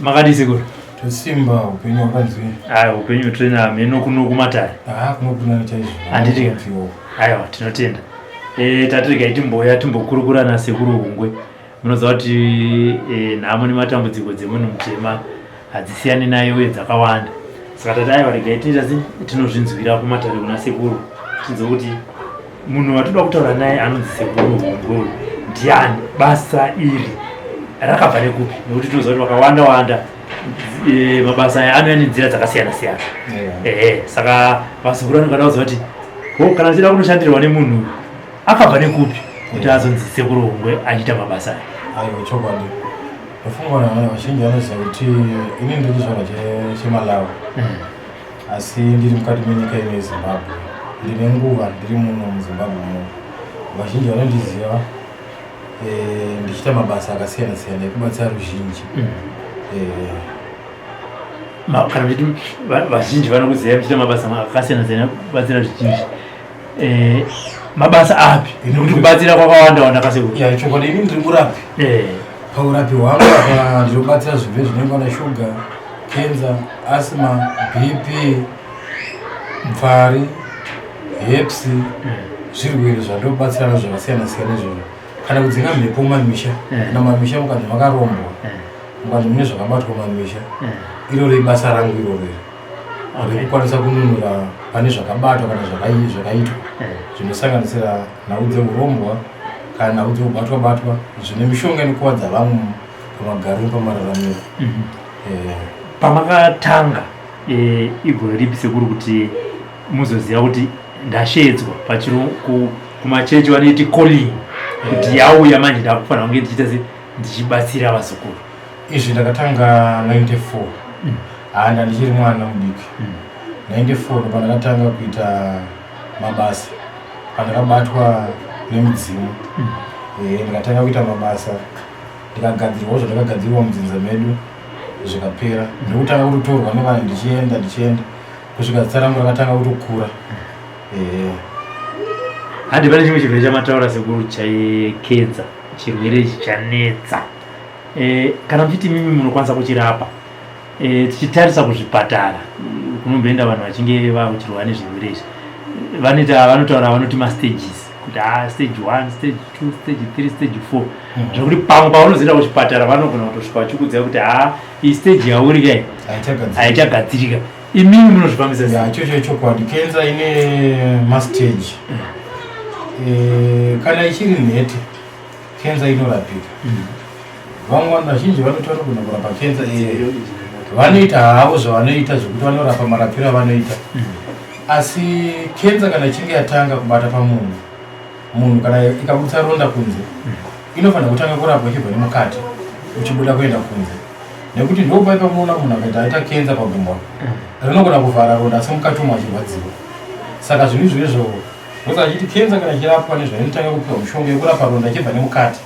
Makadii sekuru? Tosimba upenyu hwakanzwi. Aiwa upenyu tuna mheno kuno kumatare. Ah kuno kunani chaizvo. Handiti ka? Aiwa tinotenda. Eh tati regai timboya timbokurukura nasekuru Hungwe. Munoziva kuti eh, nhamo nematambudziko dzemunhu mutema hadzisiyani naye uye dzakawanda. Saka tati aiwa regai tinoita sei tinozvinzwira kumatare kuna sekuru tinzwe kuti munhu watoda kutaura naye anonzi sekuru Hungwe uyu ndiani, basa iri rakabva nekupi, nekuti tinoziva kuti vakawanda wanda e, mabasa aya anouya nenzira dzakasiyana siyana. Ehe, saka vazukuru vanenge vada kuziva kuti ho kana tichida kunoshandirwa nemunhu uyu akabva nekupi kuti azonzi sekuru Hungwe achiita mabasa aya. Aiwa chokwadi. Ndofunga vanhu vazhinji vanoziva kuti ini ndiri chizvarwa cheMalawi. Asi ndiri mukati menyika ino yeZimbabwe. Ndine nguva ndiri muno muZimbabwe muno. Vazhinji vanondiziva eh, ndichiita mabasa akasiyana siyana ekubatsira ruzhinji. Eh, Kana muchiti vazhinji vanokuziva muchiita mabasa akasiyana siyana kubatsira zvizhinji eh, mabasa api nekuti kubatsira kwakawanda wanda kasekuru? Ya chokwadi ini ndiri murapi. Paurapi hwangu apa ndinobatsira zvirwere zvinenge vana shuga, kenza, asthma, BP, pfari, herpes, zvirwere zvandobatsira nazvo zvakasiyana siyana izvozvo. Kana kudzinga mhepo mumamisha, kana mumamisha mukanzi makarombwa, mukanzi mune zvakabatwa mumamisha, iroro ibasa rangu iroro iri. Rekukwanisa kununura pane zvakabatwa kana zvakaitwa zvinosanganisira nhau dzeurombwa kana nhau dzekubatwa batwa zvine mishonga inokuvadza vamwe pamagariro pamararamiro. Pamakatanga igore ripi sekuru kuti muzoziva kuti ndasheedzwa pachirungu kumachechi vanoiti calling kuti yauya manje ndakufanira kunge ndichiita se ndichibatsira vazukuru? Izvi ndakatanga 94. Handa ndichiri mwana mudiki. 94 ndopandakatanga kuita mabasa, pandakabatwa nemudzimu. Ndikatanga kuita mabasa, ndikagadzirwawo zvandakagadzirwa mudzinza medu zvikapera. Ndokutanga kutotorwa nevanhu ndichienda ndichienda kusvika zita rangu rakatanga kutokura. Handi pane chimwe chirwere chamataura sekuru chakenza, chirwere ichi chanetsa. Kana muchiti mimi munokwanisa kuchirapa, tichitarisa kuzvipatara kunomboenda vanhu vachinge vakuchirwara nezvirwere izvi, vanoita vanotaura vanoti mastages kuti ah, stage 1, stage 2, stage 3, stage 4, zvekuti pamwe paunozoenda kuchipatara vanogona kutosvika vachikuudza kuti ha iyi stage yauri kai haichagadzirika. Imimi munozvifambisa sei? Ya, ichocho chokwadi kenza ine mastage. Kana ichiri nhete kenza inorapika. Vamwe vanhu vazhinji vanoti vanogona kurapa kenza, vanoita havo zvavanoita zvekuti vanorapa marapiro avanoita, asi kenza kana ichinge yatanga kubata pamunhu, munhu kana ikabudisa ronda kunze, inofanira kutanga kurapwa ichibva nemukati uchibuda kuenda kunze, nekuti ndopai pamunoona munhu akaita aita kenza pagumbo rinogona kuvhara ronda asi mukati umo achirwadziwa. Saka zvinhu izvo izvo achiti kenza kana ichirapwa nezvainotanga kupiwa mushonga yekurapa ronda ichibva nemukati,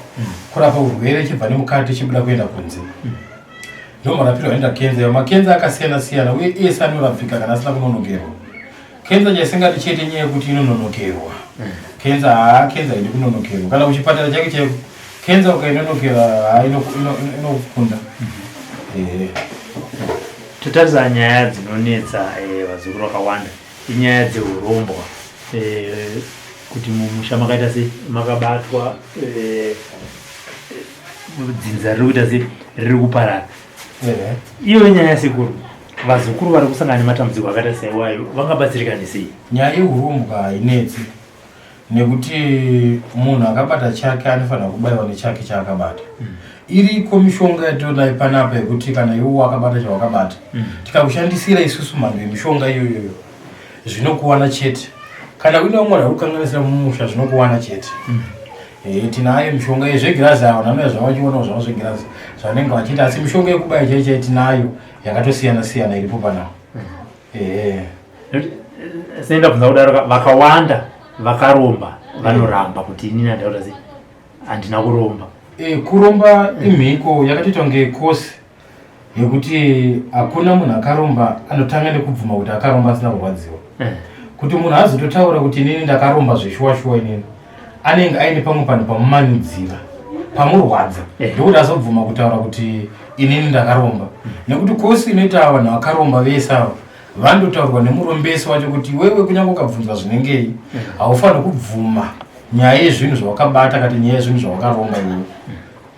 kurapa urwere ichibva nemukati ichibuda kuenda kunze. Ndo marapiro anoita kenza iyo. Makenza akasiyana siyana uye ese anorapika kana asina kunonokerwa. Kenza chaisingadi chete nyaya yekuti inononokerwa. Kenza haa kenza haidi kunonokerwa. Kana kuchipatara chake chaiko kenza ukainonokera haa inokukunda. Totarisa nyaya dzinonetsa vazukuru vakawanda inyaya dzeurombwa, kuti mumusha makaita sei, makabatwa, dzinza riri kuita sei, riri kuparara. Iyo nyaya sekuru, vazukuru vari kusangana nematambudziko akaita saiwayo vangabatsirikane sei? Nyaya yeurombwa hainetsi nekuti munhu akabata chake anofanira kubayiwa nechake chaakabata. Iriko mishonga yationai panapa yekuti kana iwe wakabata chawakabata, tikakushandisira isusu mhando yemishonga iyoyoyo zvinokuwana chete. Kana uine umwe ari kukanganisira mumusha zvinokuwana chete. Tinayo mishonga yezvegirazi, ava vanhu vanoya zvavo vachionawo zvavo zvegirazi zvanenge vachiita, asi mishonga yekubaya chai chai tinayo yakatosiyana siyana iripo panapa. Sendabvunza kudaro, vakawanda vakaromba vanoramba kuti inini handakuta sei, handina kuromba. Kuromba imhiko yakatoitwa kunge kosi yekuti hakuna munhu akaromba anotanga nekubvuma kuti akaromba asina kurwadziwa. Kuti munhu azototaura kuti inini ndakaromba zveshuwa shuwa inini, anenge aine pamwe panhu pamumanidzira. Pamurwadza ndokuti azobvuma kutaura kuti inini ndakaromba, nekuti kosi inoita vanhu vakaromba vese ava vandotaurwa nemurombesi wacho kuti iwewe kunyange ukabvunzwa zvinengei, haufaniri kubvuma nyaya yezvinhu zvawakabata kati nyaya yezvinhu zvawakaromba iwewe.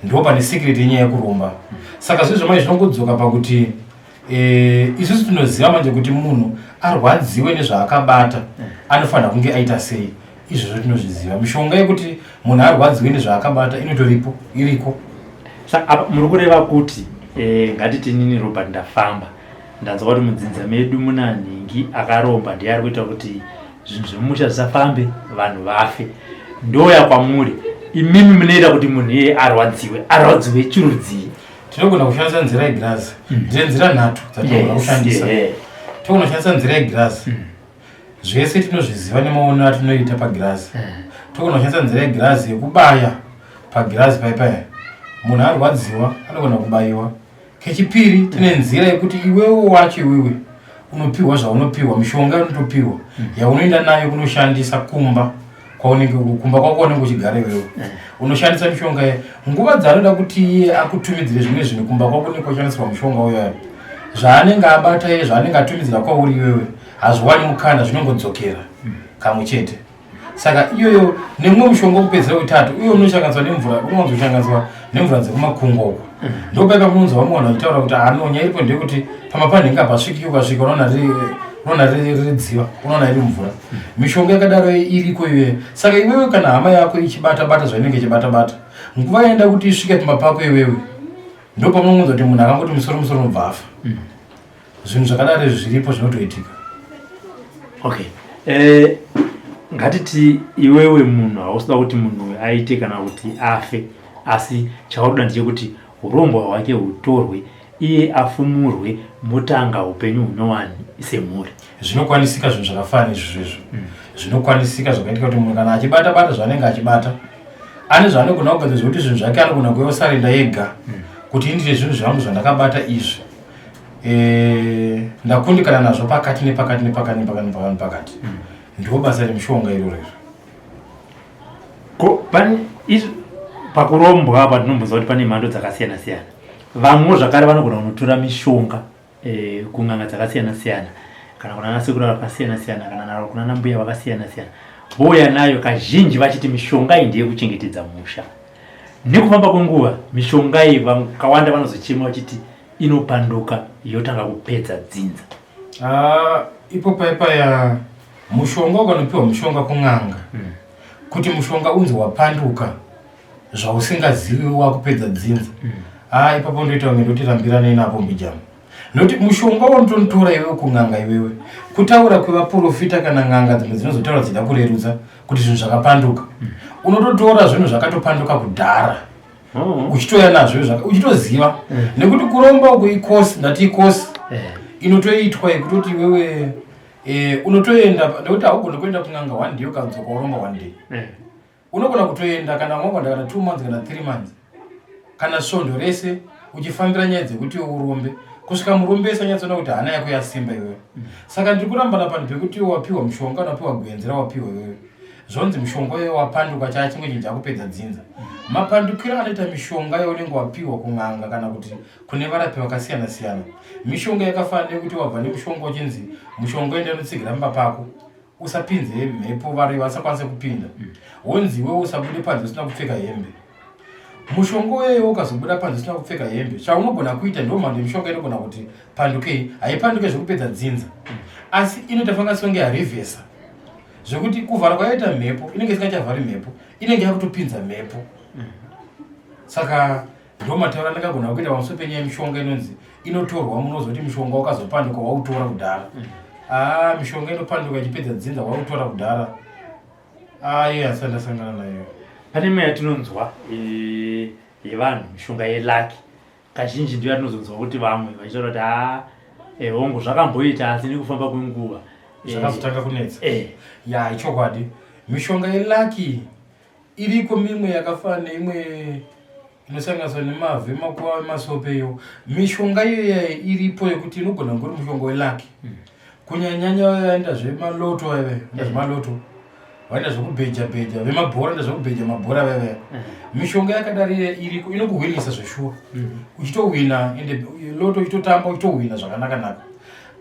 Ndo pane secret yenyaya yekuromba. Saka zvezvo manje zvinongodzoka pakuti isusu tinoziva manje kuti munhu arwadziwe nezvaakabata anofanira kunge aita sei. Izvozvo tinozviziva. Mishonga yekuti munhu arwadziwe nezvaakabata inotoripo, iriko. Saka apa muri kureva kuti ngatiti inini Robert ndafamba, ndanzwa kuti mudzinza medu muna nhingi akaromba, ndiye ari kuita kuti zvinhu zvemumusha zvisafambe, vanhu vafe. Ndoya kwamuri imimi, munoita kuti munhu iyeye arwadziwe. Arwadziwe chirudzii? Tinogona kushandisa nzira yegirazi. Ndine nzira nhatu dzatinogona kushandisa. Tinogona kushandisa nzira yegirazi. Zvese tinozviziva nemaonero atinoita pagirazi. Togona kushandisa nzira yegirazi yekubaya pagirazi paipaya, munhu arwadziwa anogona kubayiwa. Kechipiri, tine nzira yekuti iwewe wacho iwewe unopiwa zvaunopiwa, mishonga unotopiwa yaunoenda nayo kunoshandisa kumba kwaunenge, kumba kwako unenge uchigara iwewe. Unoshandisa mishonga ye nguva dzaanoda kuti iye akutumidzire zvimwe zvinhu kumba kwako nekoshandisirwa mushonga uyoyo. Zvaanenge abata iye, zvaanenge atumidzira kwauri iwewe, hazviwani mukana, zvinongodzokera kamwe chete. Saka iyoyo nemumwe mushonga wekupedzera wetatu, uyo unoshanganiswa nemvura, unowanzoshanganiswa nemvura dzekumakungo uko. Ndopaipa munonzwa vamwe vanhu vachitaura kuti anonya iripo ndeyekuti pamba panhingi hapasvikiki, ukasvika unoona riri dziva, unoona iri mvura. Mishonga yakadaro iriko iyoyo. Saka iwewe kana hama yako ichibata bata zvainenge ichibata bata, nguva yaenda kuti isvike pamba pako iwewe, ndo pamunongonzwa kuti munhu akangoti musoro musoro unobva afa. Zvinhu zvakadaro izvi zviripo, zvinotoitika. Okay, ngatiti iwewe munhu hausida kuti munhu uyu aite kana kuti afe, asi chaunoda ndechekuti urombwa hwake hutorwe, iye afumurwe, motanga upenyu hunyowani semhuri. Zvinokwanisika zvinhu zvakafanana izvozvo izvo. Zvinokwanisika zvakaitika kuti munhu kana achibata bata zvaanenge achibata, ane zvaanogona kugadzira zvekuti zvinhu zvake anogona kuuya osarenda ega kuti indire zvinhu zvangu zvandakabata izvi, ndakundikana nazvo pakati nepakati nepakati nepakati nepakati nepakati. Ndo basa remushonga iroro izvo. Ko pane pakurombwa apa tinombonzwa kuti pane mhando dzakasiyana siyana. Vamwewo zvakare vanogona kunotora mishonga kun'anga dzakasiyana siyana kana kuna nasekuru vakasiyana siyana kana kuna nambuya vakasiyana siyana, vouya nayo kazhinji vachiti mishonga iyi ndeyekuchengetedza musha. Nekufamba kwenguva mishonga iyi vakawanda vanozochema vachiti inopanduka, yotanga kupedza dzinza. Ah, ipo paipaya mushonga ukanopiwa mushonga kun'anga kuti mushonga unzi wapanduka zvausingazivi wakupedza dzinza, ah, ipapo ndoita kunge ndoti rambiranei napo mbijama, nokuti mushonga waunotonotora iwewe kun'anga iwewe, kutaura kwevaprofita kana n'anga dzimwe dzinozotaura dzida kurerutsa kuti zvinhu zvakapanduka, unototora zvinhu zvakatopanduka kudhara uchitoya nazvo uchitoziva, nekuti kuromba uku ikosi, ndati ikosi inotoitwa yekutoti iwewe unotoenda, nekuti haugoni kuenda kun'anga one day ukadzoka woromba one day. Unogona kutoenda kana wangoenda kana 2 months kana 3 months kana svondo rese uchifambira nyaya dzekuti urombe, kusvika murombesi anyatsoona kuti hana yako yasimba iwewe. Saka ndiri kurambana panhu pekuti wapiwa mushonga kana wapiwa gwenzi rawapiwa iwewe, zvonzi mushonga iwewe wapanduka, chaa chimwe chinhu chakupedza dzinza. Mapandukiro anoita mishonga yaunenge wapiwa kun'anga kana kuti kune varapi vakasiyana siyana, mishonga yakafanana nekuti wabva nemushonga uchinzi mushonga enda unotsigira mumba pako, usapinze mhepo, vari vasakwanise kupinda, wonzi iwewe usabude panze usina kupfeka hembe. Mushonga uyeyo ukazobuda panze usina kupfeka hembe, chaunogona kuita, ndo mhando yemishonga inogona kuti pandukei. Haipanduke zvekupedza dzinza, asi inoita fanga songe yarivhesa, zvekuti kuvhara kwayoita mhepo inenge isingachavhari mhepo, inenge yakutopinza mhepo. Saka ndo matauro andingagona kuita pamusoro penyaya yemishonga inonzi inotorwa, munozoti mushonga wakazopanduka wautora kudhara. Aa, mishonga inopanduka ichipedza dzinza wautora kudhara, aye, asati ndasangana nayo. Pane imwe yatinonzwa yevanhu, mishonga yelucky. Kazhinji ndiyo yatinozonzwa kuti vamwe vachitaura kuti haa, hongu zvakamboita, asi nekufamba kwenguva zvakazotanga kunetsa. Ya, ichokwadi, mishonga yelucky iriko, mimwe yakafanana neimwe inosanganiswa nemavhu emakuva emasope. Iyo mishonga iyoya iripo yekuti inogona kunge uri mushonga welucky, kunyanyanya yaenda zvemaloto, aive enda zvemaloto. Vanoita zvekubheja bheja, vemabhora vanoita zvekubheja mabhora vaya vaya. Mishonga yakadari iya iriko inokuhwinisa zveshuwa. Uchitohwina ende loto uchitotamba uchitohwina zvakanaka naka.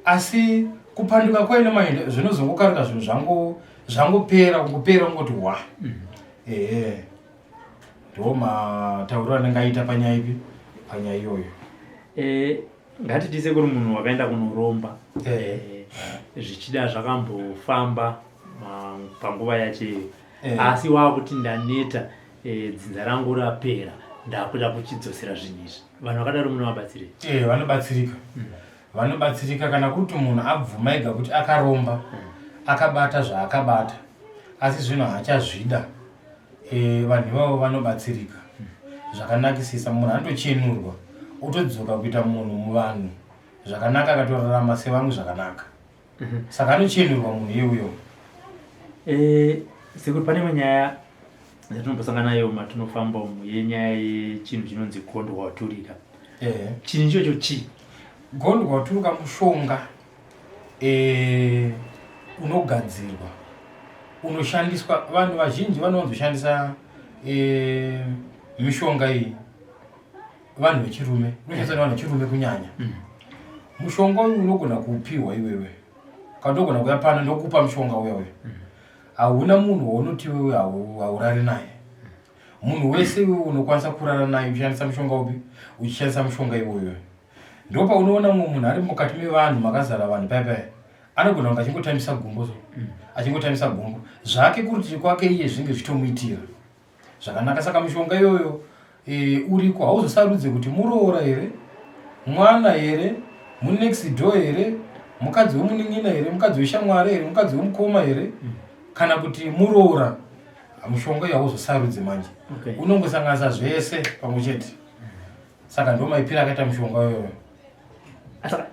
Asi kupanduka kwayo nemaende zvinozongokaruka zvinhu zvango zvangopera kungopera kungoti hwa. Ehe. Ndo matauriro anenge aita panyaya ipi panyaya iyoyo. Eh, ngatiti sekuru munhu wakaenda kunoromba eh. Zvichida zvakambofamba panguva yacho iyo eh. Asi wakuti ndaneta eh, dzinza rangu rapera ndakuda kuchidzosera zvinhu izvi vanhu vakadaro munovabatsirei? Vanobatsirika. Vanobatsirika kana kuti munhu abvuma ega kuti akaromba. Akabata zvaakabata asi zvino haachazvida. Vanhu ivavo vanobatsirika zvakanakisisa. Munhu anotochenurwa otodzoka kuita munhu muvanhu zvakanaka, akatorarama sevamwe zvakanaka. Saka anochenurwa munhu iyeuyo. Sekuru, pane imwe nyaya yatinombosangana nayo matinofamba umu yenyaya yechinhu chinonzi gondwa waturika. Chinhu ichocho chii? Gondwa waturuka mushonga unogadzirwa unoshandiswa. Vanhu vazhinji vanowanzoshandisa mishonga iyi vanhu vechirume, unoshandiswa nevanhu vechirume kunyanya. Mushonga uyu unogona kuupiwa iwewe kana ndogona kuya pano ndokupa mushonga uya uya. Hauna munhu waunoti iwewe haurari naye. Munhu wese iwewe unokwanisa kurara naye uchishandisa mushonga upi, uchishandisa mushonga iwoyo. Ndopaunoona mumwe munhu ari mukati mevanhu makazara vanhu paya paya anogona kunge achingotambisa gumbo so. Achingotambisa gumbo zvake kurutivi kwake iye zvinenge zvichitomuitira zvakanaka. Saka mishonga iyoyo uriko, hauzosarudze kuti muroora here, mwana here, munext door here, mukadzi wemunin'ina here, mukadzi weshamwari here, mukadzi wemukoma here, kana kuti muroora. Mushonga iyo hauzosarudze manje. Unongosanganisa zvese pamwe chete. Saka ndo maipiro akaita mushonga iyoyo. Saka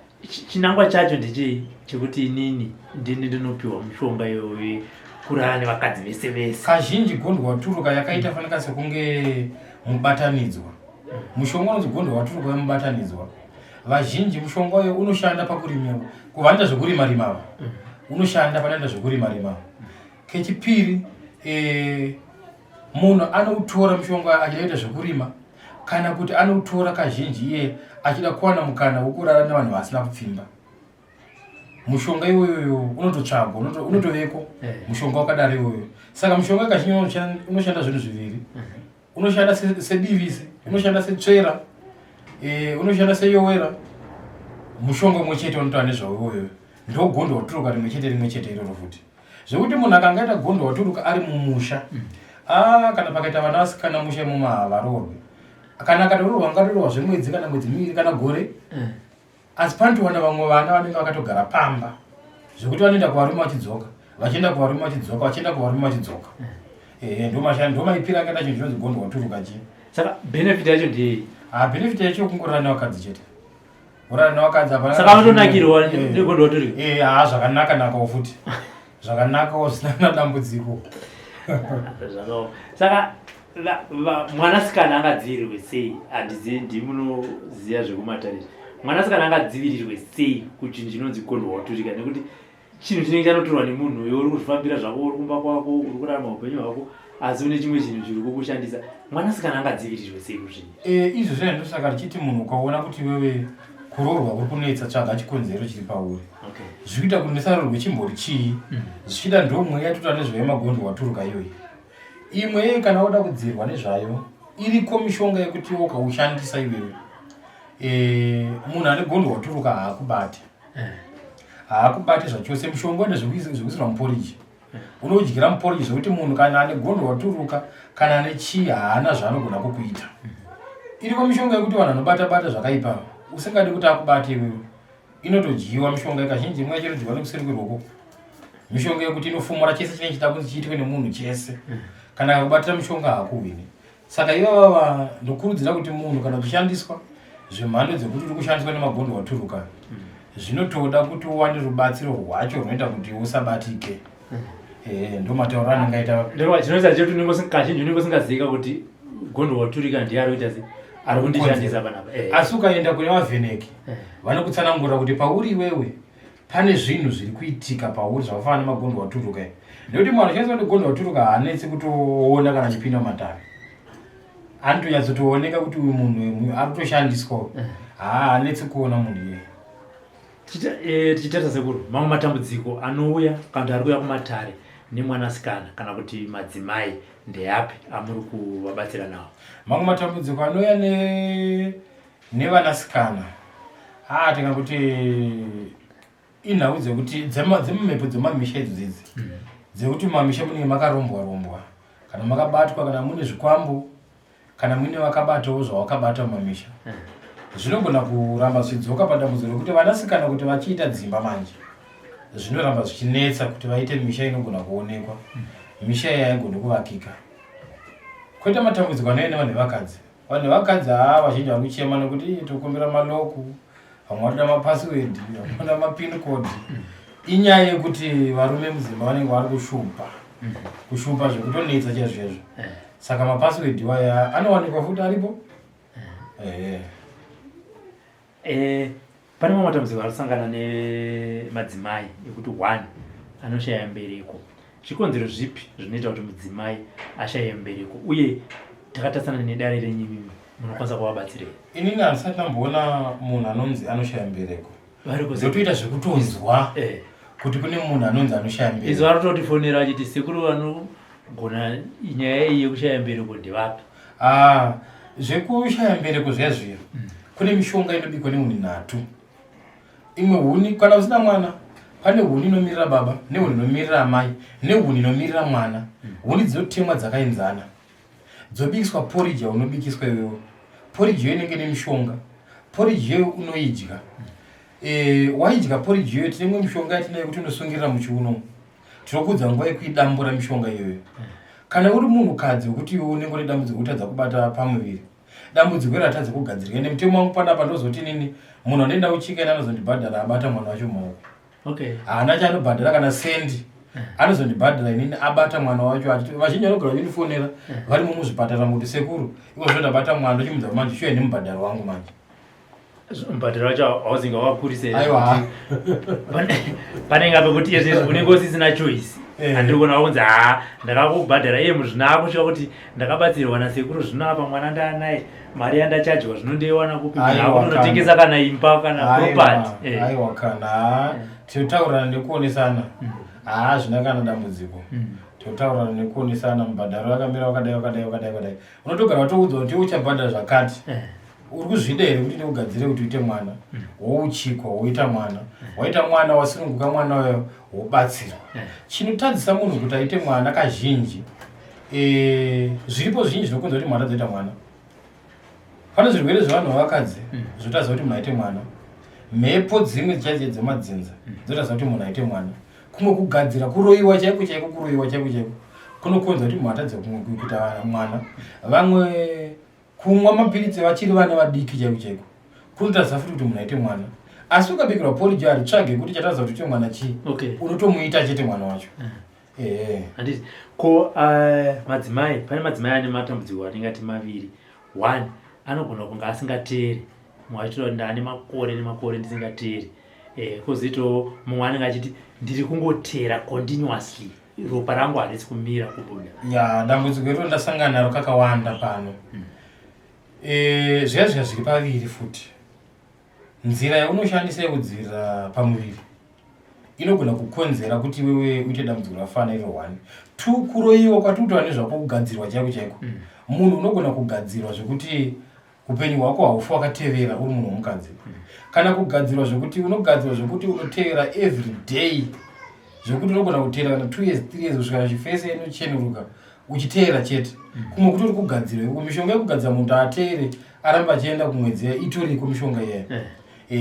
chinangwa chacho ndechei chekuti inini ndini ndinopiwa mushonga iyoyo kurara nevakadzi vese vese? Kazhinji gondwa waturuka yakaita fanika sekunge mubatanidzwa. Mushonga unonzi gondwa waturuka wemubatanidzwa. Vazhinji mushonga uyo unoshanda pakurima, kuvanoita zvekurima rima ava. Unoshanda panoita zvekurima rima. Kechipiri, munhu anoutora mushonga achida kuita zvekurima kana kuti anoutora kazhinji iye achida kuwana mukana wekurara nevanhu vasina kupfimba. Mushonga iwoyoyo unototsvagwa, unotoveko mushonga wakadaro iwoyo. Saka mushonga kazhinji unoshanda zvinhu zviviri. Unoshanda sedivisi, unoshanda setsvera, unoshanda seyowera. Mushonga umwe chete unotaura nezvawo iwoyoyo. Ndogondo waturuka rimwe chete rimwe chete iroro futi. Zvekuti munhu akanga aita gondo waturuka ari mumusha, kana pakaita vana vasikana musha imomo havaroorwi. Kana akatoroorwa angatoroorwa zvemwedzi kana mwedzi miviri kana gore. Asi panotowana vamwe vana vanenge vakatogara pamba zvekuti vanoenda kuvarume vachidzoka, vachienda kuvarume vachidzoka, vachienda kuvarume vachidzoka. Ndo maipiro akaita chinhu chinonzi gondo waturuka chii. Saka benefit yacho ndeyei? Benefit yacho kungorara nevakadzi chete. Urara nevakadzi hapana. Saka vanotonakirwa negondo waturuka? Zvakanaka nakawo futi. Zvakanakawo zvisina dambudziko. Zvakaoma. Saka mwanasikana angadzivirirwe sei? Handizivi, ndimunoziva zvekumatarisa. Mwanasikana angadzivirirwe sei kuchinhu chinonzi gondo waturika? Nekuti chinhu chinenge chanotorwa nemunhu uyo uri kuzvifambira zvako, uri kumba kwako, uri kurarama upenyu hwako, asi une chimwe chinhu chiri kukushandisa. Mwanasikana angadzivirirwe sei kuzvinhu? Izvo zvayo ndosaka richiti munhu ukaona kuti wewe kuroorwa kuri kunetsa, tsvaga chikonzero chiri pauri. Zvikuita kuti ndisaroorwe chimbori chii? Zvichida ndo mweya totaura nezvemagondo waturuka iyoyi. Imwe kana woda kudzirwa nezvayo, iriko mishonga yekuti ukaushandisa iwewe. Munhu ane gondo waturuka haakubati. Haakubati zvachose. Mushonga une zvekuisirwa muporiji. Unodyira muporiji zvekuti munhu kana ane gondo waturuka kana ane chii haana zvaanogona kukuita. Iriko mishonga yekuti vanhu vanobata bata zvakaipa usingadi kuti akubate iwewe. Inotodyiwa mishonga kazhinji imwe yacho inodyiwa nekuseri kweruoko. Mishonga yekuti inofumura chese chinenge chida kunzi chiitwe nemunhu chese. Kana akakubatira mishonga haakuhwini. Saka ivava ndokurudzira kuti munhu kana uchishandiswa zvemhando dzekuti uri kushandiswa nemagondo waturuka, zvinotoda kuti uwane rubatsiro rwacho runoita kuti usabatike. Ndo matauriro anenge aita. Ndorwa chinoita chekuti kazhinji unenge usingazivika kuti gondo waturika ndiye ari kuita sei, ari kundishandisa panapa. Asi ukaenda kune vavheneki vanokutsanangurira kuti pauri iwewe pane zvinhu zviri kuitika pauri zvakafanana nemagondo waturuka. Nekuti munhu anoshandiswa ndiGonzwaturuka haanetsi kutoona kana achipinda mumatare. Anotonyatsotooneka kuti uyu munhu ari kutoshandiswa. Haanetsi kuona munhu iyeye. Tichitarisa sekuru, mamwe matambudziko anouya kana kuti ari kuuya kumatare nemwanasikana kana kuti madzimai ndeapi amuri kuvabatsira nawo? Mamwe matambudziko anouya nevanasikana tingakuti inhau dzekuti dzemumhepo dzemamisha idzo dzidzi dzekuti mumamisha munenge makarombwa rombwa kana makabatwa kana mune zvikwambo kana muine vakabatawo zvawakabata mumamisha zvinogona kuramba zvichidzoka padambudziko rekuti vanasikana kuti vachiita dzimba manje zvinoramba zvichinetsa kuti vaite misha inogona kuonekwa misha iya haigoni kuvakika. Koita matambudziko anouya nevanhu vevakadzi. Vanhu vevakadzi haa vazhinji vari kuchema nekuti ii tokumbira maloku, vamwe vanoda mapassword, vamwe vanoda mapin code. Inyaya yekuti varume mudzimba vanenge vari kushupa, kushupa zvekutonetsa chaizvo chaizvo. Saka mapassword iwaya anowanikwa futi aripo. Ehe. Pane mamwe matambudziko anosangana nemadzimai ekuti one anoshaya mbereko. Zvikonzero zvipi zvinoita kuti mudzimai ashaye mbereko uye takatarisana nedare renyu imimi munokwanisa kuvabatsirei? Inini handisati ndamboona munhu anonzi anoshaya mbereko. Ndotoita zvekutonzwa kuti kune munhu anonzi anoshaya mbereko. Izvo arikutotifonera achiti sekuru vanogona nyaya iyi yekushaya mbereko ndevapi? Ah, zvekushaya mbereko zviya zviya kune mishonga inobikwa nehuni nhatu. Imwe huni kana usina mwana pane huni inomirira baba nehuni inomirira amai nehuni inomirira mwana. Huni dzinotemwa dzakaenzana dzobikiswa porridge yaunobikiswa iwewe. Porridge iyo inenge nemishonga. Porridge iyoyo unoidya. Waidya porridge iyoyo tine imwe mishonga yatinayo yekuti unosungirira muchiuno. Tinokuudza nguva yekuidambura mishonga iyoyo. Kana uri munhukadzi wekuti iwe unenge une dambudziko rekutadza kubata pamuviri, dambudziko iro ratadza kugadzirika. Ende mutemo wangu panapa ndozoti inini munhu anoenda kuchika ine anozondibhadhara abata mwana wacho mumaoko. Haana chaanobhadhara kana sendi. Anozondibhadhara inini abata mwana wacho achiti vazhinji vanogara vachindifonera varimo muzvipatara mukuti sekuru iko zvino ndabata mwana ndochimudza manje shuya nemubhadharo wangu manje. Mubhadharo wacho hauzinga wakakurisa here? Aiwa. Panenge apa kuti izvezvi unenge usisina choice. Handiri kuona wakunzi haa ndakakubhadhara iye muzvina akusvika kuti ndakabatsirwa nasekuru zvino apa mwana ndaanaye mari yandachajwa zvino ndoiwana kupi? Aiwa, Akutonotengesa kana imba kana property. Aiwa kana tinotaurirana nekuonesana. Haa zvina kana dambudziko. Tinotaurirana nekuonesana mubhadharo wakamira wakadai wakadai wakadai wakadai. Unotogara watoudzwa kuti uchabhadhara zvakati. Uri kuzvida here kuti ndikugadzire kuti uite mwana? Wouchikwa woita mwana. Waita mwana wasununguka mwana uyo wobatsirwa. Chinotadzisa munhu kuti aite mwana kazhinji zviripo zvizhinji zvinokonzera kuti mwana adzoita mwana. Pane zvirwere zvevanhu vavakadzi zvotadza kuti munhu aite mwana. Mhepo dzimwe dzichadziya dzemadzinza dzotadza kuti munhu aite mwana. Kumwe kugadzira kuroiwa chaiko chaiko kuroiwa chaiko chaiko kunokonzera kuti munhu atadze kuita mwana. Vamwe kumwa mapiritsi vachiri vana vadiki chaiko chaiko kunotadza futi kuti munhu aite mwana. Asi ukabikirwa porridge haritsvage kuti chatadza kuti uite mwana chii. Unotomuita chete mwana wacho. Handiti ko madzimai, pane madzimai ane matambudziko atingati maviri. One, anogona kunge asingateeri. Mumwe achitaura kuti ndane makore nemakore ndisingateeri. Kozoitawo mumwe anenge achiti ndiri kungoteera continuously, ropa rangu harisi kumira kubuda. Ya, dambudziko iro ndasangana naro kakawanda pano. Zviya zviya zviri paviri futi. Nzira yaunoshandisa yekudzivirira pamuviri inogona kukonzera kuti iwewe uite dambudziko rakafanana iro 1. 2, kuroyiwa kwatiri kutaura nezvako kugadzirwa chaiko chaiko. Munhu unogona kugadzirwa zvekuti upenyu hwako haufi wakatevera uri munhu womukadzi. Kana kugadzirwa zvekuti unogadzirwa zvekuti unotevera every day zvekuti unogona kutevera kana 2 years 3 years kusvika chifese inochenuruka uchiteera chete. Kumwe kutori kugadzirwa iko mishonga yekugadzira munhu ateere aramba achienda kumwedzi itoriko mishonga iyayo.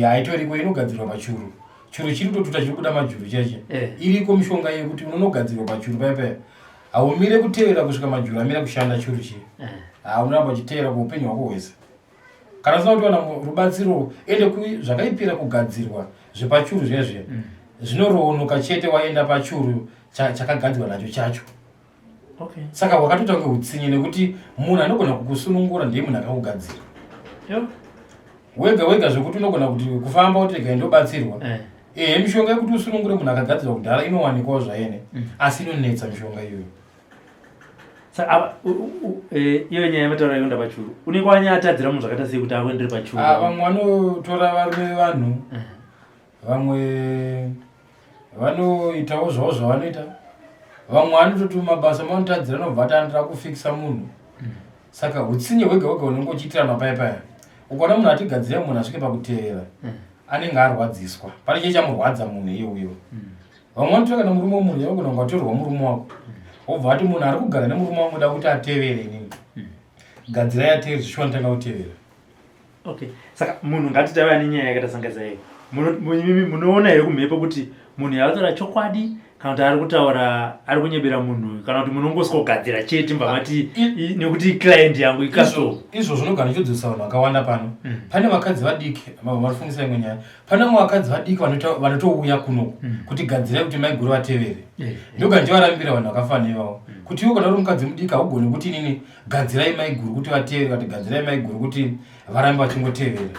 Haitoriko inogadzirwa pachuru. Churu chiri kutotuta chiri kubuda majuru cheche. Iriko mishonga yekuti unonogadzirwa pachuru paya paya. Haumire kutevera kusvika majuru amira kushanda churu chiya. Unoramba uchitevera kuupenyu hwako hwese. Kana usina kuti wana rubatsiro ende zvakaipira kugadzirwa zvepachuru zviya zviya. Zvinoroonoka chete waenda pachuru chakagadzirwa nacho chacho. Saka wakatoita kunge utsinye nekuti munhu anogona kukusunungura ndiye munhu akakugadzira. Wega wega zvekuti unogona kuti kufamba kuti regai ndobatsirwa. Ehe, mishonga yekuti usunungure munhu akagadzirwa kudhara inowanikwawo zvayene, asi inonetsa mishonga iyoyo. Saka eh, iyo nyaya yamataura yekuenda pachuru, unenge wanyatadzira munhu zvakaita sei kuti akuendere pachuru? Ah, vamwe vanotora varume vevanhu, vamwe vanoitawo zvavo zvavanoita, vamwe vanototi mabasa manotadzira anobva ati anoda kufikisa munhu. Saka utsinye hwega hwega unenge uchiitirana paya paya. Ukaona munhu atigadzira munhu asvike pakuteerera, anenge arwadziswa, pane chii chamurwadza munhu iye uyo. Vamwe vanotora kana murume wemunhu, yavagona kunge watorerwa murume wako, wobva ati munhu ari kugara nemurume wangu da kuti atevere inini, gadzirai atevere zvishuwa, nditanga kutevera. Okay, saka munhu ngatiti ava nenyaya yakaita sanga saiyo, imimi munoona here kumhepo kuti munhu yavataura chokwadi kana kuti ari kutaura ari kunyebera munhu, kana kuti munongoswogadzira chete mbva mati nekuti iclient yangu, icustomer? Izvo zvinogara ndichodzosa vanhu vakawanda pano. Pane vakadzi vadiki varifungisa imwe nyaya. Pane vamwe vakadzi vadiki vanotouya kuno kuti gadzirai kuti maiguru vatevere. Ndoga ndivarambira vanhu vakafanira ivavo kuti iwe kana uri mukadzi mudiki haugoni kuti inini gadzirai maiguru kuti vatevere, kati gadzirai maiguru kuti varambe vachingotevera.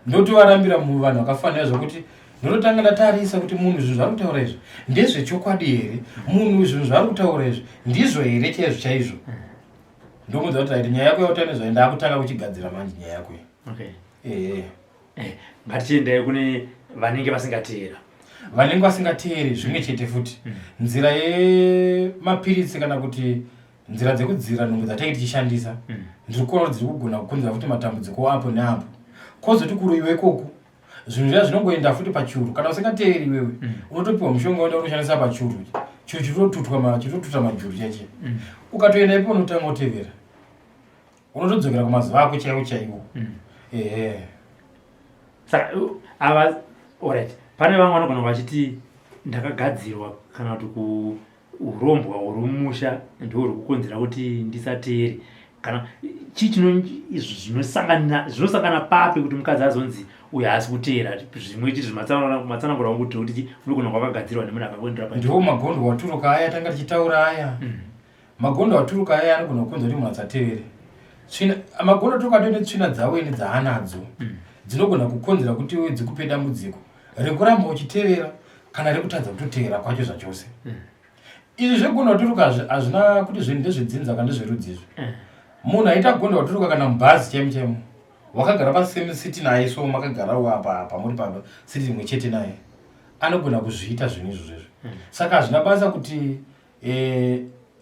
Ndotovarambira vanhu vakafanira, zvokuti ndinotanga ndatarisa kuti munhu zvinhu zvaari kutaura izvi ndezvechokwadi here, munhu zvinhu zvaari kutaura izvi ndizvo here chaizvo chaizvo. Ndomudza kuti aiti nyaya yako yautane zvayo, ndaakutanga kuchigadzira manje nyaya yako iyi. Ehe. Ngatichiendai kune vanenge vasingateera. Vanenge vasingateeri zvimwe chete futi. Nzira yemapiritsi kana kuti nzira dzekudzira nhumbu dzatinge tichishandisa, ndiri kuona kuti dziri kugona kukonzera futi matambudziko apo neapo. Kozoti kuroyiwa ikoku, zvinhu zviya zvinongoenda futi pachuru. Kana usingateeri iwewe, unotopiwa mushonga uenda unoshandisa pachuru, churu chitotutwa chitotuta majuru chaiche. Ukatoenda ipo unotanga kutevera, unotodzokera kumazuva ako chaiwo chaiwo. Ehe. Saka ava, alright, pane vamwe vanogona vachiti ndakagadzirwa kana kuti ku urombwa huri mumusha ndo huri kukonzera kuti ndisateere, kana chii chino izvi zvinosangana papi kuti mukadzi azonzi uyo haasi kuteera? Zvimwe chiti zvimatsanangura wangu kuti kuti unogona kwakagadzirwa nemunhu akakuendera pa Ndiwo magondo waturuka aya tanga tichitaura aya. Magondo aturuka aya anogona kukonzera kuti munhu asatevere. Tsvina, magondo aturuka atove netsvina dzavo ene dzaanadzo, dzinogona kukonzera kuti iwe dzikupe dambudziko rekuramba uchitevera kana rekutadza kutotevera kwacho zvachose. Izvi zvegondo waturuka hazvina kuti zvinhu ndezvedzinza kana ndezverudzi izvi. Munhu aita gondo waturuka kana mubhazi chaimo chaimo, wakagara pasame seat naye, so makagarawo apa apa muri pa seat imwe chete naye, anogona kuzviita zvinhu izvozvo izvi. Saka hazvina basa kuti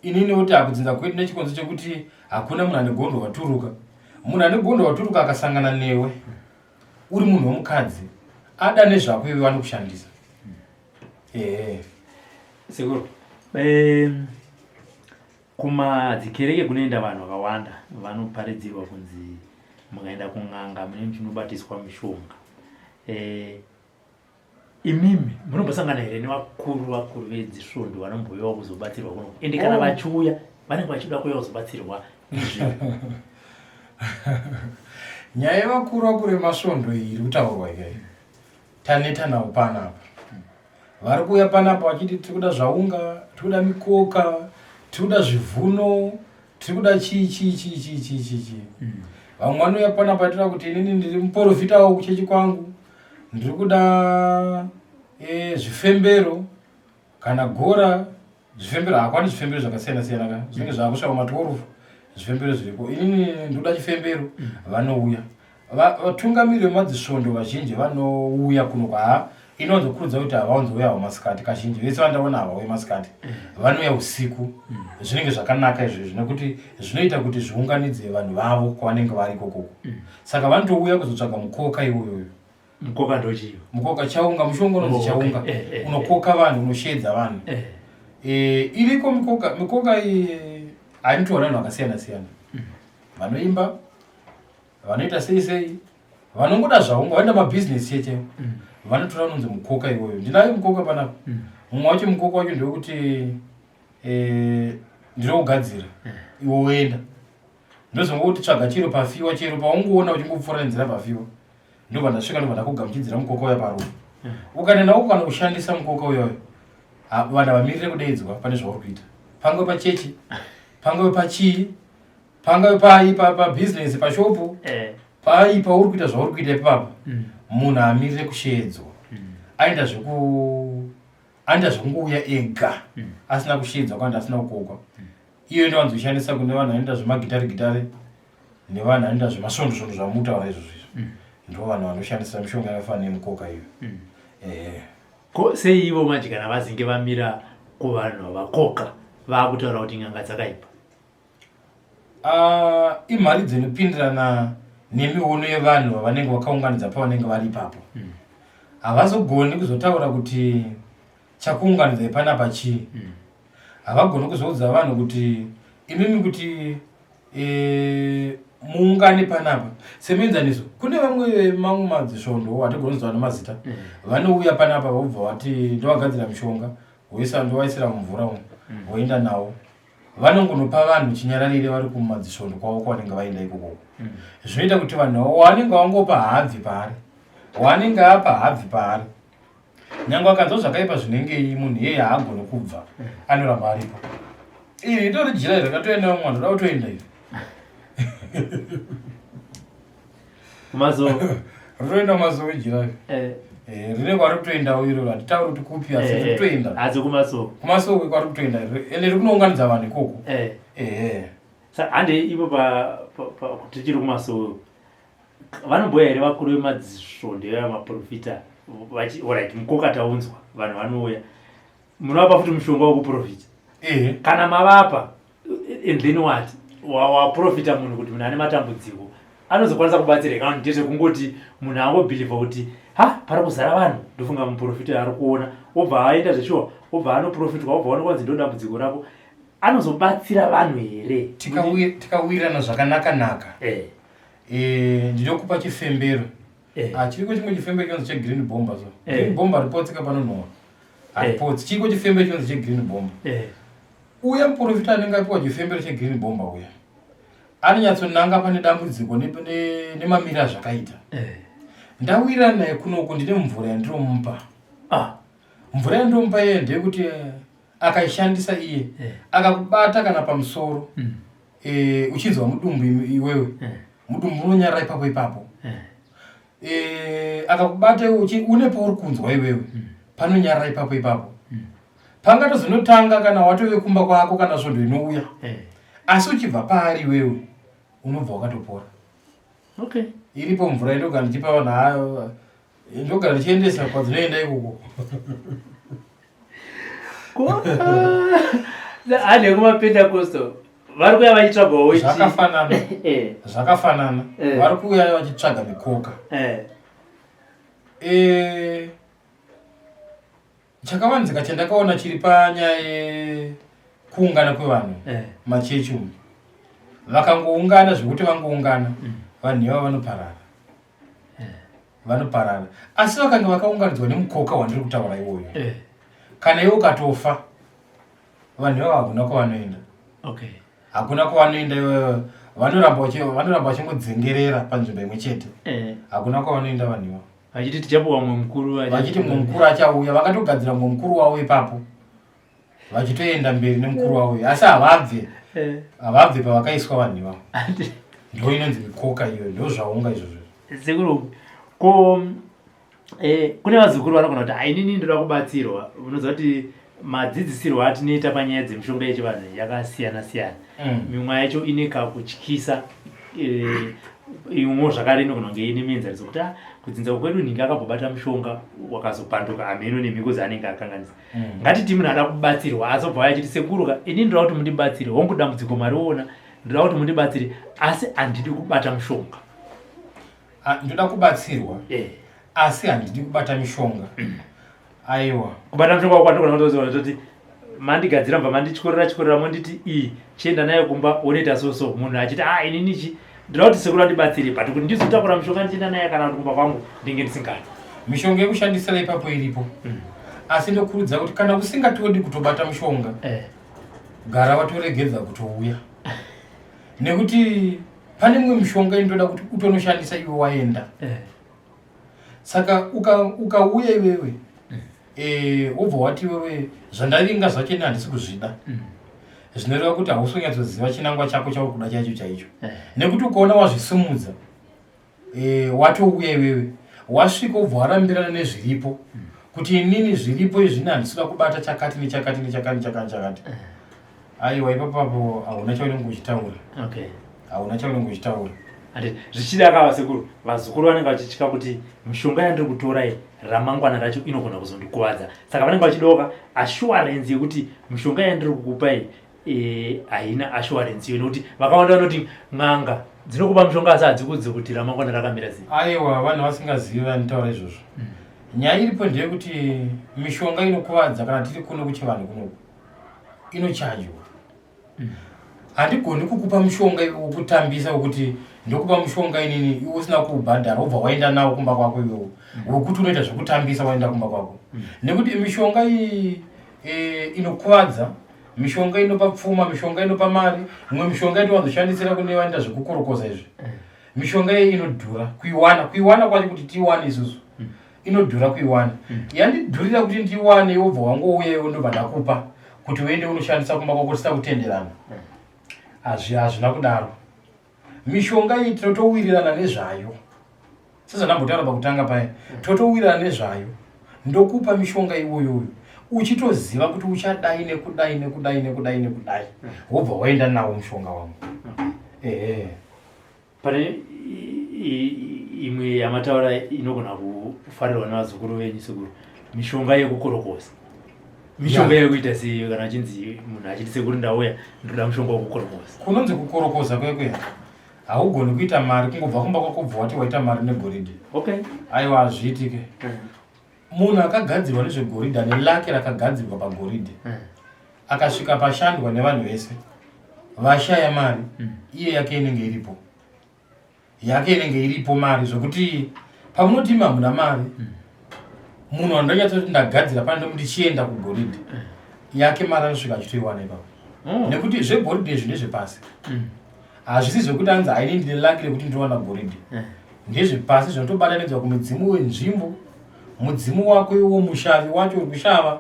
inini kuti akudzinza kwedu nechikonzo chekuti hakuna munhu ane gondo waturuka. Munhu ane gondo waturuka akasangana newe uri munhu wemukadzi, ada nezvako iwe, vanokushandisa. Ehe. Sekuru, kumadzikereke kunoenda vanhu vakawanda vanoparidzirwa kunzi mukaenda kun'anga mune muchinobatiswa mishonga. Imimi munombosangana here nevakuru vakuru vedzisvondo vanombouyawo kuzobatsirwa kuno? Ende kana vachiuya vanenge vachida kuuya kuzobatsirwa izvi? Nyaya yevakuru vakuru vemasvondo iyi iri kutaurwa ikai, taneta navo panapa. Vari kuuya panapa vachiti tiri kuda zvaunga, tiri kuda mikoka, tiri kuda zvivhuno, tiri kuda chii chii chii chii chii chii chii. Vamwe vanouya panapa tira kuti inini ndiri muprofita wo kuchechi kwangu, ndiri kuda zvifembero kana gora. Zvifembero hakwani, zvifembero zvakasiyana siyana ka zvinenge zvaakusvika kuma12 zvifembero zviriko. Inini ndinoda chifembero. Vanouya vatungamiri vemadzisvondo vazhinji vanouya kuno kwa inowanzokurudzira kuti havawanzouya masikati. Kazhinji vese vandaona havauyi masikati, vanouya usiku. Zvinenge zvakanaka izvozvo nekuti zvinoita kuti zviunganidze vanhu vavo kwavanenge vari ikokoko. Saka vanotouya kuzotsvaga mukoka iwoyoyo. Mukoka ndochii? Mukoka chaunga, mushonga unonzi Oh, okay. chaunga. Unokoka vanhu, unoshedza vanhu. Iriko mikoka. Mikoka iyi hainotorwa nevanhu vakasiyana siyana, vanoimba, vanoita sei sei, vanongoda zvaunga, vanoita mabhizinesi chete. Vanotora unonzi mukoka iwoyo. Ndinayo mukoka panapa. Mumwe wacho, mukoka wacho ndewekuti ndinogadzira, iwe woenda, ndozongokuti tsvaga chero pafiwa, chero paungoona uchingopfuura nenzira pafiwa, ndobva ndasvika, ndobva ndakugamuchidzira mukoka uya paruwa. Ukanenda uko kana kushandisa mukoka uyoyo, vanhu havamirire kudeidzwa pane zvauri kuita, pangave pachechi, pangave pachii, pangave pai pabhizinesi, pashopu, pai pauri kuita zvauri kuita ipapo. Munhu hamirire kusheedzwa. Aenda zveku anoita zvekungouya ega asina kushedzwa kana asina kukokwa. Iyo ndowanzoshandisa kune vanhu vanoita zvemagitare gitare nevanhu vanoita zvemasvondo svondo zvamutaura izvozvo izvo. Ndo vanhu vanoshandisa mishonga yakafanana nemukoka iyo. Ehe. Ko sei ivo manje kana vazinge vamira kuvanhu vakoka vaakutaura kuti n'anga dzakaipa? Ah, imhari dzinopindirana nemiono yevanhu vavanenge vakaunganidza pavanenge vari ipapo. Havazogoni kuzotaura kuti chakuunganidzai panapa chii. Havagoni kuzoudza vanhu kuti imimi kuti muungane panapa. Semuenzaniso, kune vamwe mamwe madzisvondo hatigoni kuzoa nemazita, vanouya panapa vobva vati ndovagadzira mishonga, voisa ndovaisira mumvura umu, voenda nawo. Vanongonopa vanhu chinyararire vari kumadzisvondo kwavo kwavanenge vaenda ikoko. Zvinoita kuti vanhu avo waanenge wangopa haabvi paari, waanenge apa haabvi paari. Nyangwe akanzwa zvakaipa zvinengei, munhu iyeye haagoni kubva, anoramba aripo. Iri ritori jira iri rakatoenda vamwe vanhu voda kutoenda iri. Kumasowe. Rinoenda kumasowe jira iri. Rine kwari kutoendawo iroro, hatitauri kuti kupi asi riri kutoenda. Asi kumasowe. Kumasowe kwari kutoenda iri, ende riri kunounganidza vanhu ikoko. Saka hande ipo tichiri kumasowe. Vanomboya here vakuru vemadzisvondo ivaya maprofita vachi alright mukoka taunzwa vanhu vanouya munovapa futi mushonga wekuprofita. Kana mavapa and then what? Waprofita munhu kuti munhu ane matambudziko anozokwanisa kubatsira kana ndezvekungoti munhu angobhilivha kuti ha pari kuzara vanhu ndofunga muprofita ari kuona obva aenda zveshuwa obva anoprofitwa obva aonekwa kunzi ndo dambudziko rako anozobatsira vanhu here? Tikawirirana zvakanaka naka. Ndinokupa chifembero. Chiriko chimwe chifembero chinonzi chegreen bomber so. Green bomber ripotsika panonhuwa. Haripotsi. Chiriko chifembero chinonzi chegreen bomber. Uya muprofita anenge apiwa chifembero chegreen bomber uya anonyatsonanga pane dambudziko nemamiro azvakaita. Ndawirirana naye kunoku, ndine mvura yandinomupa. Mvura yandinomupa iye ndeyekuti akaishandisa iye akakubata kana pamusoro, uchinzwa mudumbu iwewe, mudumbu unonyarara ipapo ipapo. Akakubata iwe une pauri kunzwa iwewe, panonyarara ipapo ipapo. Pangatozonotanga kana watove kumba kwako kana svondo inouya. Asi uchibva paari iwewe unobva wakatopora. Iripo mvura indogara ndichipa vanhu hayo, ndogara ndichiendesa kwadzinoenda ikoko. Hande kumaPentecostal vari kuuya vachitsvagawo chi- Zvakafanana. Zvakafanana. Vari kuuya vachitsvaga mikoka. Chakavanzika chandakaona chiri panyaya yekuungana kwevanhu machechi umu, vakangoungana zvekuti vangoungana, vanhu ivavo vanoparara. Vanoparara. Asi vakange vakaunganidzwa nemukoka wandiri kutaura iwoyo, kana iwe ukatofa, vanhu ivavo hakuna kwavanoenda. Hakuna kwavanoenda iwewe, vanoramba vachingodzengerera panzvimbo imwe chete. Hakuna kwavanoenda vanhu ivavo. Vachiti tichapuwa mumwe mukuru, vachiti mumwe mukuru achauya, vakatogadzira mumwe mukuru wavo ipapo, vachitoenda mberi nemukuru wavo, asi havabve. Havabve pavakaiswa vanhu ivavo. Ndo inonzi mikoka iyoyo, ndo zvaunga izvozvo. Sekuru, ko kune vazukuru vanogona kuti ainini ndoda kubatsirwa. Unoziva kuti madzidzisirwo atinoita panyaya dzemishonga yechivanhu yakasiyana siyana. Mimwe yacho ine kakutyisa, imwewo zvakare inogona kunge ine mienzaniso kuti kudzinza kwedu nhingi akambobata mushonga wakazopanduka amheno nemhiko dzaanenge akanganisa. Ngatiti munhu ada kubatsirwa azobva auya achiti sekuru ka inini ndoda kuti mundibatsire, hongu dambudziko mariona, ndoda kuti mundibatsire asi handidi kubata mushonga. Ndoda kubatsirwa asi handidi kubata mishonga. Aiwa. Kubata mushonga kwandogona kutoziva kutoti mandigadzira mubva mandityorera tyorera monditi iyi chienda nayo kumba wonoita so so, munhu achiti inini chi ndoda kuti sekuru andibatsire but kuti ndizotakura mushonga ndichienda naye kana kuti kumba kwangu ndinge ndisingadi. Mishonga yekushandisira ipapo iripo. Asi ndokurudzira kuti kana usingatodi kutobata mushonga, gara watoregedza kutouya. Nekuti pane mimwe mishonga inotoda kuti utonoshandisa iwe waenda. Saka ukauya iwewe, wobva wati iwewe zvandavinga zvacho ini handisi kuzvida. Zvinoreva kuti hausi kunyatsoziva chinangwa chako chauri kuda chaicho chaicho. Nekuti ukaona wazvisimudza, watouya iwewe, wasvika wobva warambirana nezviripo. Kuti inini zviripo izvini handisida kubata chakati nechakati nechakati nechakati nechakati. Aiwa, ipapapo hauna chaunenge uchitaura. Hauna chaunenge uchitaura. Andi zvichida kava sekuru, vazukuru vanenge vachitya kuti mishonga yandiri kutora iyi ramangwana racho inogona kuzondikuvadza, saka vanenge vachidoka assurance yekuti mishonga yandiri kukupa iyi haina assurance iyo, nekuti vakawanda vanoti n'anga dzinokupa mishonga asi hadzikudzi kuti ramangwana rakamira sei. Aiwa, vanhu vasingazivi vanotaura izvozvo. Nyaya iripo ndeyekuti mishonga inokuvadza kana tiri kuno kuchivanhu kunoku inochajwa. Handigoni kukupa mushonga iwe wokutambisa, wekuti ndokupa mushonga inini iwe usina kuubhadhara, wobva waenda nawo kumba kwako iwewo, wekuti unoita zvekutambisa waenda kumba kwako, nekuti mishonga iyi inokuvadza, mishonga inopa pfuma, mishonga inopa mari, imwe mishonga itowanzoshandisira kune vanoita zvekukorokoza izvi. Mishonga iyi inodhura kuiwana, kuiwana kwacho kuti tiiwane isusu inodhura kuiwana. Yandidhurira kuti ndiiwane, wobva wangouya iwe, ndobva ndakupa kuti uende unoshandisa kumba kwako tisina kutenderana. Hazvina kudaro. Mishonga iyi tinotowirirana nezvayo, sezvandambotaura pakutanga paya, totowirirana nezvayo. Ndokupa mishonga iwoyoyo uchitoziva kuti uchadai nekudai nekudai nekudai nekudai, wobva waenda nawo mushonga wangu, ehe. Pane imwe yamataura inogona kufarirwa nevazukuru venyu sekuru, mishonga yekukorokosa. Mishonga yekuita sei kana achinzi munhu achiti, "Sekuru, ndauya, ndoda mushonga wekukorokosa"? Kunonzi kukorokoza kwekwe, haugoni kuita mari kungobva kumba kwako bva wati waita mari negoridhe. Aiwa, hazviitike. Munhu akagadzirwa nezvegoridhe, ane lake rakagadzirwa pagoridhe, akasvika pashandwa nevanhu vese vashaya mari, iye yake inenge iripo, yake inenge iripo mari, zvokuti pamunoti imi hamuna mari, munhu wandonyatsoti ndagadzira pane ndomuti chienda kugoridhe, yake mari anosvika achitoiwana ipapo. Nekuti zvegoridhe izvi ndezvepasi. Hazvisi zvekuti anzi haini ndine laki rekuti ndinowana goridhe. Ndezvepasi zvinotobatanidzwa kumudzimu wenzvimbo, mudzimu wako iwo, mushavi wacho uri kushava.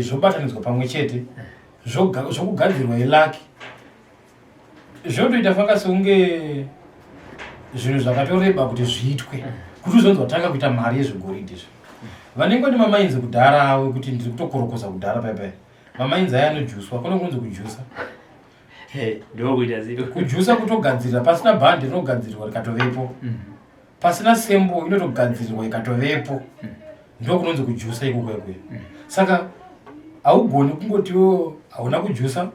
Zvobatanidzwa pamwe chete, zvokugadzirwa ilaki, zvinotoita fanga sekunge zvinhu zvakatoreba kuti zviitwe, kuti uzonzi watanga kuita mari yezvegoridhe izvi. Vanenge vane mamainzi kudhara avo ekuti ndiri kutokorokoza kudhara paipai, mamainzi aya anojuswa, kune kunonzi kujusa. Ndokuita sei? Kujusa kutogadzirira pasina bhandi rinogadzirwa rikatovepo, pasina sembo inotogadzirirwa ikatovepo. Ndo kunonzi kujusa ikoko ikuya. Saka haugoni kungotiwo hauna kujusa,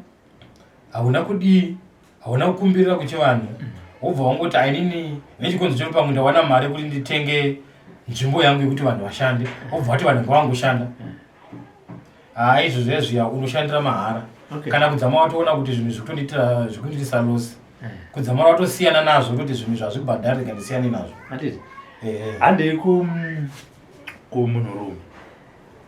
hauna kudii, hauna kukumbirira kuchivanhu, wobva wangoti ainini nechikonzo choti pamwe ndawana mari yekuti nditenge nzvimbo yangu yekuti vanhu vashande, wobva wati vanhu ngavangoshanda. Haa, izvo zviya zviya unoshandira mahara. Kana kudzama watoona kuti zvinhu zvikutondiitira, zvikundiitisa loss, kudzamara watosiyana nazvo, kuti zvinhu zvazvibhadhari, rega ndisiyane nazvo. Handiti? Ehe. Handei kumunhurume.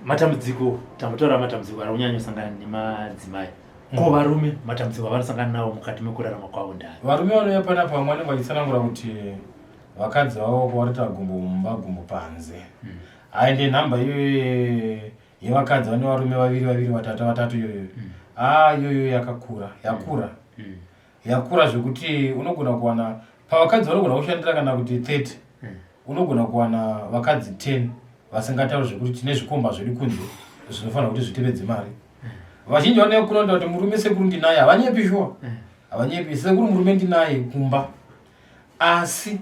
Matambudziko tambotaura, matambudziko ari kunyanyosangana nemadzimai. Ko varume, matambudziko avanosangana nawo mukati mekurarama kwavo ndari? Varume vanouya panapa, vamwe vanenge vachitsanangura kuti vakadzi vavo kuvarita gumbo mumba, gumbo panze. Haende nhamba iyoyo yevakadzi vane varume vaviri vaviri, vatatu vatatu iyoyo. Haa, iyoyo yakakura, yakura, yakura zvekuti unogona kuwana pavakadzi vanogona kushandira kana kuti 30, unogona kuwana vakadzi 10 vasingatauri zvekuti tine zvikomba zvedu kunze zvinofanira kuti zvitevedze mari. Vazhinji vanouya kunoenda kuti murume, sekuru, ndinaye. Havanyepi shuwa, havanyepi. Sekuru, murume ndinaye kumba, asi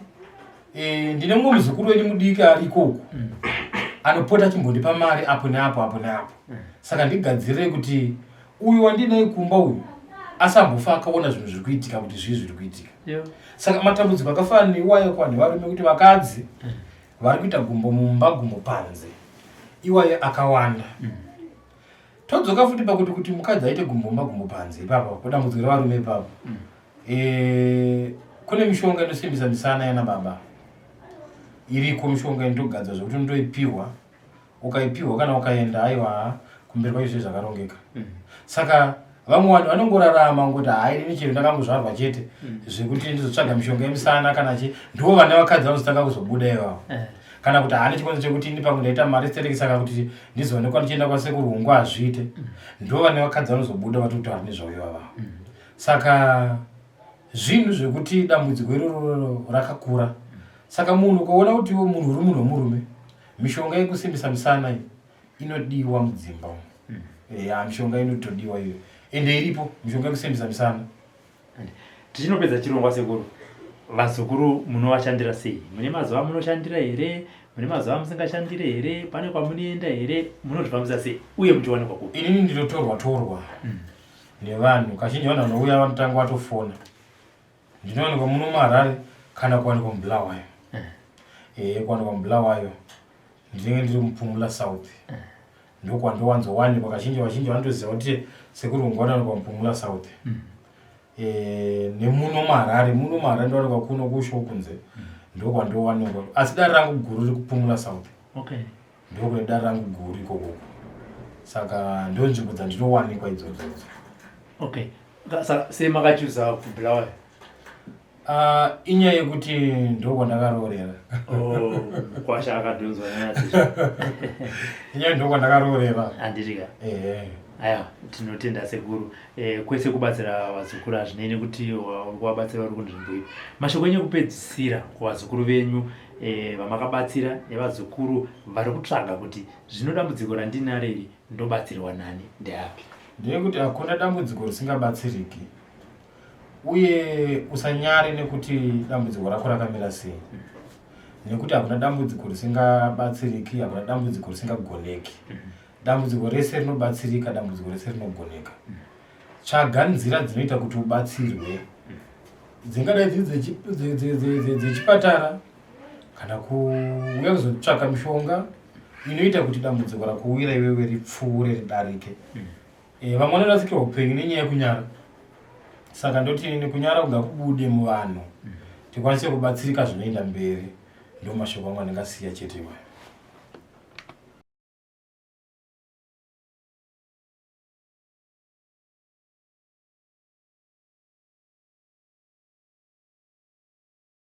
ndine mumwe muzukuru wenyu mudiki ariko uku anopota achimbondipa mari apo neapo, apo neapo. Saka ndigadzirire kuti uyu wandinaye kumba uyu asambofa akaona zvinhu zviri kuitika, kuti zvii zviri kuitika. Saka matambudziko akafanana neiwayo kuvanhu varume, kuti vakadzi vari kuita gumbo mumba, gumbo panze, iwayo akawanda. Todzoka futi pakuti kuti mukadzi aite gumbo mumba, gumbo panze, ipapo kudambudziko revarume ipapo. Kune mishonga inosimbisa misana yana baba iriko, mishonga inotogadzwa zvekuti unotoipiwa, ukaipiwa kana ukaenda, aiwa, kumberi kwacho zvinhu zvakarongeka. Saka vamwe vanhu vanongorarama ngoti hai, ini chero ndakangozvarwa chete, zvekuti ndizotsvaga mishonga yemisana kana chi, ndo vane vakadzi vanozotanga kuzobuda ivavo. Kana kuti haane chikonzo chekuti ini pamwe ndaita mari stereki, saka kuti ndizoonekwa ndichienda kwasekuru Hungwe hazviite. Ndo vane vakadzi vanozobuda vatiri kutaura nezvavo ivava. Saka zvinhu zvekuti dambudziko iroro rakakura. Saka munhu ukaona kuti iwe munhu uri munhu wemurume. Mishonga yekusimbisa misana iyi inodiwa mudzimba umu. Ya, mishonga inotodiwa iyo, ende iripo mishonga yekusimbisa misana. Tichinopedza chirongwa, sekuru, vazukuru munovashandira sei? Mune mazuva amunoshandira here? Mune mazuva amusingashandire here? Pane kwamunoenda here? Munozvifambisa sei uye muchiwanikwa kupi? Inini ndinotorwa torwa nevanhu. Kazhinji vanhu vanouya vanotanga vatofona. Ndinowanikwa muno muHarare kana kuwanikwa muBulawayo. Kuwanikwa muBulawayo, ndinenge ndiri muPumula South, ndokwandowanzowanikwa kazhinji. Vazhinji vanotoziva kuti sekuru Hungwe vanowanikwa muPumula South. Nemuno muHarare, muno muHarare ndowanikwa kuno kusho kunze, ndokwandowanikwa, asi dare rangu guru riri kuPumula South. Ndokune dare rangu guru ikokoko, saka ndo nzvimbo dzandinowanikwa idzodzo idzo. Okay, saka sei makachuza kuBulawayo? Ah, inyaya yekuti ndokwandakaroorera. Oh, kwasha akadhonzwa nyatsi. Inyaya ndokwandakaroorera. Handitika? Ehe. Aiwa, tinotenda sekuru. Kwese kubatsira vazukuru, hazvinei nekuti uri kuvabatsira uri kunzvimbo ipi. Mashoko enyu ekupedzisira kuvazukuru venyu vamakabatsira nevazukuru vari kutsvaga kuti zvino dambudziko randinaro iri ndobatsirwa nani, ndeapi? Ndeyekuti hakuna dambudziko risingabatsiriki, uye usanyare nekuti dambudziko rako rakamira sei, nekuti hakuna dambudziko risingabatsiriki, hakuna dambudziko risingagoneki. Dambudziko rese rinobatsirika, dambudziko rese rinogoneka. Tsvaga nzira dzinoita kuti ubatsirwe, dzingadai dziri dzechipatara kana kuuya kuzotsvaka mishonga inoita kuti dambudziko rakuwira iwewe ripfuure, ridarike. Vamwe vanorasikirwa upenyu nenyaya yekunyara, saka ndoti ini kunyara kungakubude muvanhu, tikwanise kubatsirika zvinoenda mberi. Ndo mashoko angu andingasiya chete iwayo.